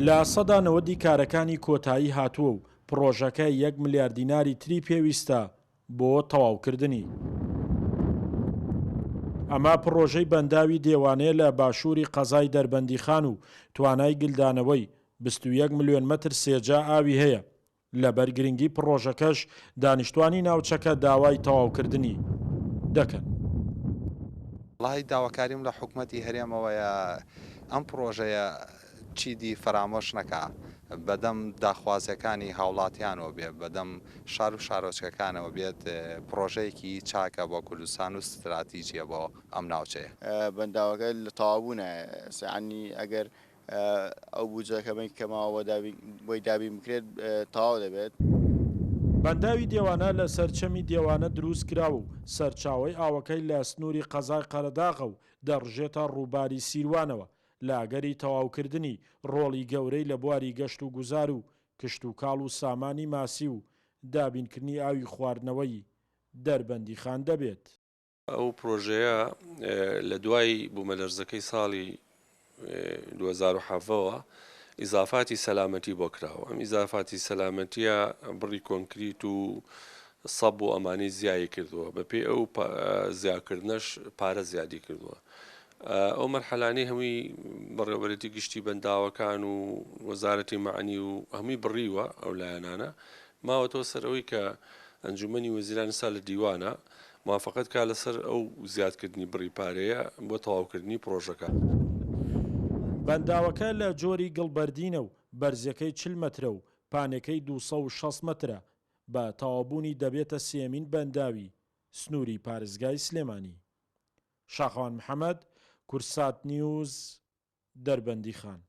لە سەدا نەوەدی کارەکانی کۆتایی هاتووە و پڕۆژەکە یەک ملیار دیناری تری پێویستە بۆ تەواوکردنی. ئەمە پڕۆژەی بەنداوی دێوانەیە لە باشووری قەزای دەربەندیخان و توانای گلدانەوەی 21 ملیۆن مەتر سێجا ئاوی هەیە. لەبەر گرنگی پڕۆژەکەش دانیشتوانی ناوچەکە داوای تەواوکردنی دەکەن. وەڵاهی داواکاریم لە حکومەتی هەرێمەوەیە ئەم پڕۆژەیە چیدی فەرامۆش نەکا بەدەم داخوازیەکانی هاوڵاتیانەوە بێ بەدەم شار و شارۆچکەکانەوە بێت پڕۆژەیەکی چاکە بۆ کوردستان و ستراتیجیە بۆ ئەم ناوچەیە. بەنداوەکە لە تەواوبوونایە یانی ئەگەر ئەو بودجە کەمەی کە ماوە بۆ دابین بۆی دابین بکرێت تەواو دەبێت. بەنداوی دێوانە لە سەر چەمی دێوانە دروست کراوە و سەرچاوەی ئاوەکەی لە سنووری قەزای قەرەداغە و دەڕژێتە ڕووباری سیروانەوە، لە ئەگەری تەواوکردنی، ڕۆڵی گەورەی لە بواری گەشت و گوزار و کشتوکاڵ و سامانی ماسی و دابینکردنی ئاوی خواردنەوەی دەربەندیخان دەبێت. ئەو پرۆژەیە لە دوای بوومەلەرزەکەی ساڵی 2017ەوە ئیزافاتی سەلامەتی بۆ کراوە ئەم ئیزافاتی سەلامەتیە بڕی کۆنکریت و سەب و ئەمانی زیایی کردووە بەپێی ئەو زیاکردنەش پارە زیادی کردووە ئەو مەرحەلانەی هەمووی بەڕێوەبەرێتی گشتی بەنداوەکان و وەزارەتی مەعنی و هەمووی بڕیوە ئەو لایەنانە ماوەتەوە سەر ئەوەی کە ئەنجومەنی وەزیران ئێستا لە دیوانە موافقەت کا لەسەر ئەو زیادکردنی بڕی پارەیە بۆ تەواوکردنی پڕۆژەکە. بەنداوەکە لە جۆری گڵبەردینە و بەرزیەکەی 40 مەترە و پانێکەی 260 مەترە، بە تەواوبوونی دەبێتە سێیەمین بەنداوی سنووری پارێزگای سلێمانی. شاخەوان محەمەد، کوردسات نیوز، دەربەندیخان.